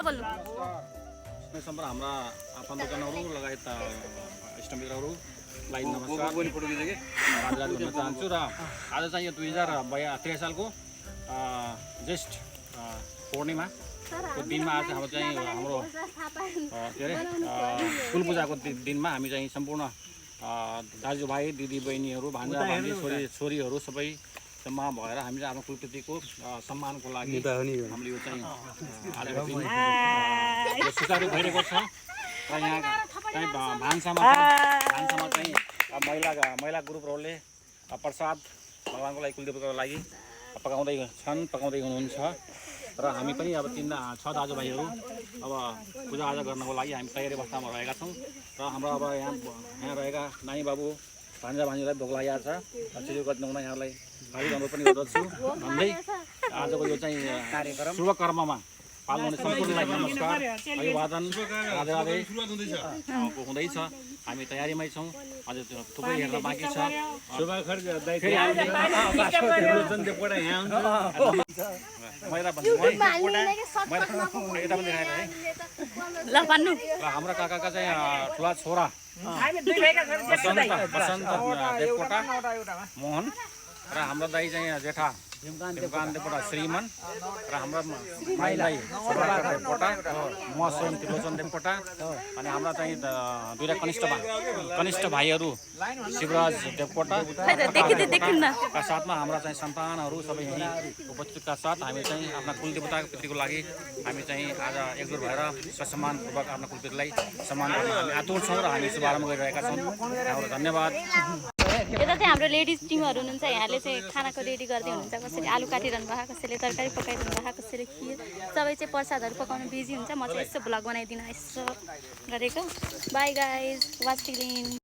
सम्पूर्ण हाम्रा आफन्तजनहरू लगायत इष्टमित्रहरूलाई नमस्कार राज भन्न चाहन्छु र आज चाहिँ यो 2023 सालको ज्येष्ठ पूर्णिमा को दिनमा आज हाम्रो चाहिँ हाम्रो के अरे कुल पूजाको दिनमा हामी चाहिँ सम्पूर्ण दाजुभाइ दिदीबहिनीहरू भान्जा भान्जी छोरीहरू सबै जम्मा भएर हामी चाहिँ आफ्नो कुलकृतिको सम्मानको लागि हामीले यो चाहिँ आज सुचारू भइरहेको छ र यहाँ चाहिँ भान्सामा चाहिँ महिला ग्रुपहरूले प्रसाद भगवानको लागि कुलदेवताको लागि पकाउँदै हुनुहुन्छ र हामी पनि अब 6 दाजुभाइहरू अब पूजाआजा गर्नको लागि हामी तयारी अवस्थामा रहेका छौँ र हाम्रो अब यहाँ रहेका नानी बाबु भान्जा भान्जीलाई भोग लागेको छ छिटो गरिदिनुहुन यहाँलाई हार्दिक अनुरोध पनि गर्दछु भन्दै आजको यो चाहिँ कार्यक्रम शुभ कर्ममा पाल्नुहुने सम्पूर्णलाई नमस्कार अभिवादन राधे राधे हुँदैछ हामी तयारीमै छौँ अझ थुप्रै हेर्न बाँकी छ हाम्रा काकाका चाहिँ ठुला छोरा बसन्त देवकोटा मोहन र हाम्रो दाइ चाहिँ जेठा भीमकान्त देवकोटा श्रीमान र हाम्रो माइ दाइ देवकोटा म स्वयं त्रिलोचन देवकोटा अनि हाम्रा चाहिँ दुईवटा कनिष्ठ भाइहरू शिवराज देवकोटा का साथमा हाम्रा चाहिँ सन्तानहरू सबै यहीँ उपस्थितका साथ हामी चाहिँ आफ्ना कुलदेवताको लागि हामी चाहिँ आज एकजुट भएर ससम्मानपूर्वक आफ्ना कुलदेवतालाई सम्मान गर्न हामी आतुर छौँ र हामी शुभारम्भ गरिरहेका छौँ यहाँबाट धन्यवाद। यता चाहिँ हाम्रो लेडिज टिमहरू हुनुहुन्छ यहाँले चाहिँ खानाको रेडी गर्दै हुनुहुन्छ कसैले आलु काटिरहनु भएको कसैले तरकारी पकाइरहनु भएको कसैले खिर सबै चाहिँ प्रसादहरू पकाउन बिजी हुन्छ म चाहिँ यसो भ्लग बनाइदिन यसो गरेको बाई गाइज वाच टिलिङ।